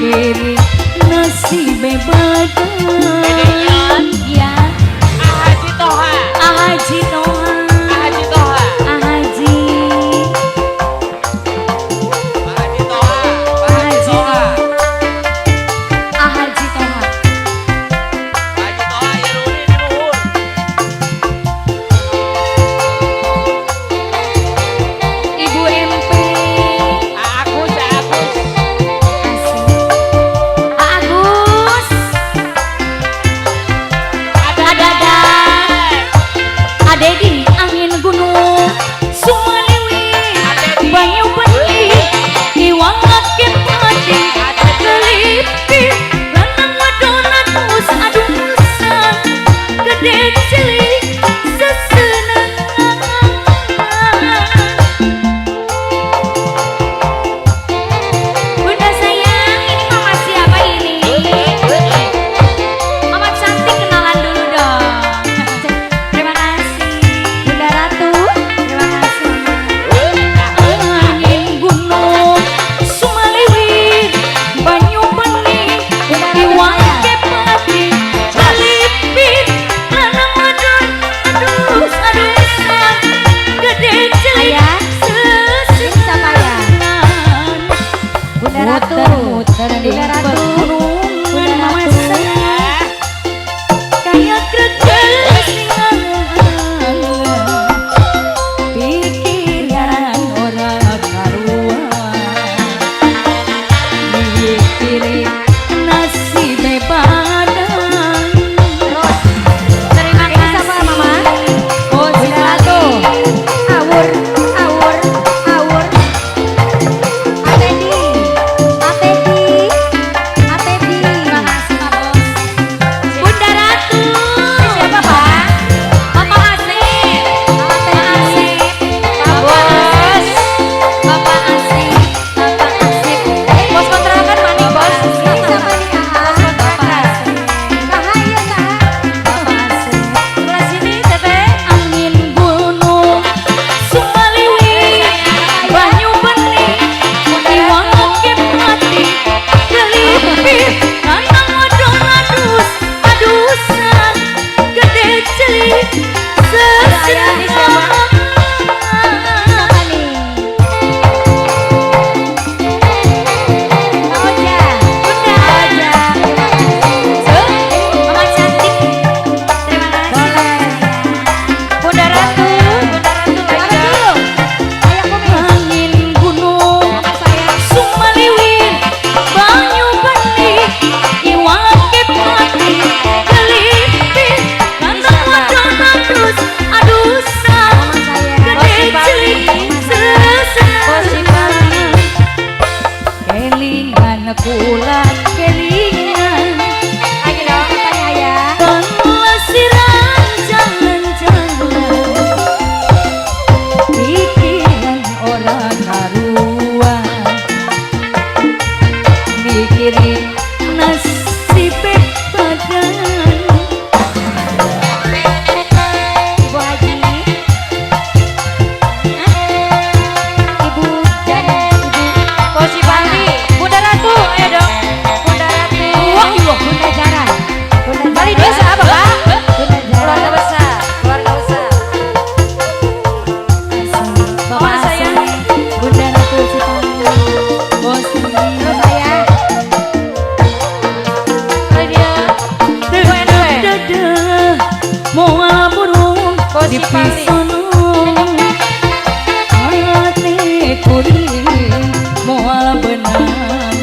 Mikiri nasibe badan. Ya Haji Toha. Haji Toha. Haji Toha. Haji. Haji Toha. Haji Toha. Haji Toha. Haji Toha ya nuhun nuhun. Ibu MP. Agus, Agus. Agus. Ada Adedi angin gunung Sumaliwi banyu benih iwang ake pati kelipir lanang wadon adus adusan gede cilik sesenengan. Bunda sayang, ini mama siapa ini? Mama cantik, kenalan dulu dong. Terima kasih Bunda Ratu. Terima kasih Mama. Angin gunung Sumaliwir banyu bening iwang kepati kalipit lanang wadon adus adusan gede cilik Ayah, ini siapa ya? sesenengan. Bunda Ratu. Muter-muter di Bunda Ratu. pegunungan Bunda mama Ratu. sayang kayak greges ningan pikiran ora karuan mikiri nasibe badan. Terus. Terima Ini kasih siapa, Mama? Oh, Bunda Ratu. Awur, awur, awur. Atedi, Atedi, Atedi. Terima kasih Pak Bos. Bunda Ratu. Ini siapa, Pak? Bapak Asep. Bapak Asep. Pak Bos. Bapak Asep. Bapak Asep. Bos kontrakan mana, Bos? Ini siapa nih, Kak? Bos kontrakan. Saha, iya, saha. Bapak Asep. Sebelah sini, Teteh. Angin gunung Sumaliwi banyu bening iwang ake pati kelipir lanang wadon adus adusan gede cilik Ini siapa? sesenengan. Siapa nih? Kak Oja. Bunda. Kak Oja, terima kasih. Mama cantik. Terima kasih. Boleh. Bunda Ratu, Bunda Ratu lagi Mana dong. dulu? Ayo kumis. Angin gunung Mama sayang. Sumaliwir banyu benih iwang pati kelipir lanang siapa? wadon adus adusan Mama sayang. gede cilik sesenengan. Kelingan kula kelingan Lagi dong, apa nih ayah? Pelesiran jalan-jalan pikiran ora karuan mikiri nasibe badan. Ibu Haji. Ibu dan Ibu Kosi Pandi. Bunda Ratu, ayo dong. Bunda Ratu. Wah, iya. Bunda Jara. Bunda Kali Jara. dua siapa, Pak? Bunda Jara. Keluarga besar, keluarga besar. Bapak Mama sayang. Asep, Bunda Ratu Cipali, Bos Terus ayah. Kali dia. Ibu NW. Dadah moal burung Kosi di Pali. pisono ate kuring moal benang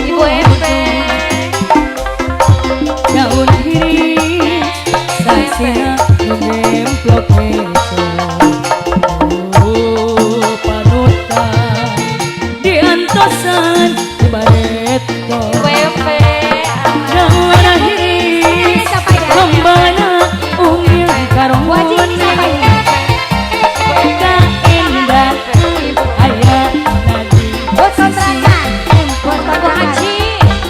Ibu MP. Daun hiris saksina nu nemplok meja. Oh, panutan diantosan ku bareto. Ibu MP. Darah hiris Ini siapa ya? lombana ungil Bu Haji ini siapa karomone ini? kaendah aya nadi Bos kontrakan. Bos Bu kontrakan. Haji.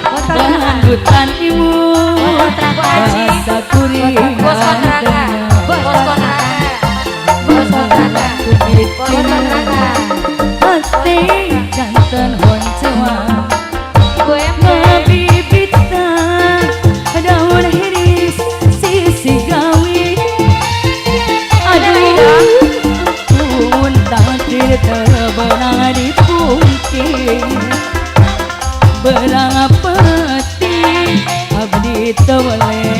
Bos kontrakan. dangdutan ibu Bos kontrakan. bahasa kuring Bos kontrakan. Bos Bos kontrakan. Bos kontrakan. Bos kontrakan. Hati jantan honcewa Ibu MP. Takdir terbenang dipungkir berang peti abdi tewele.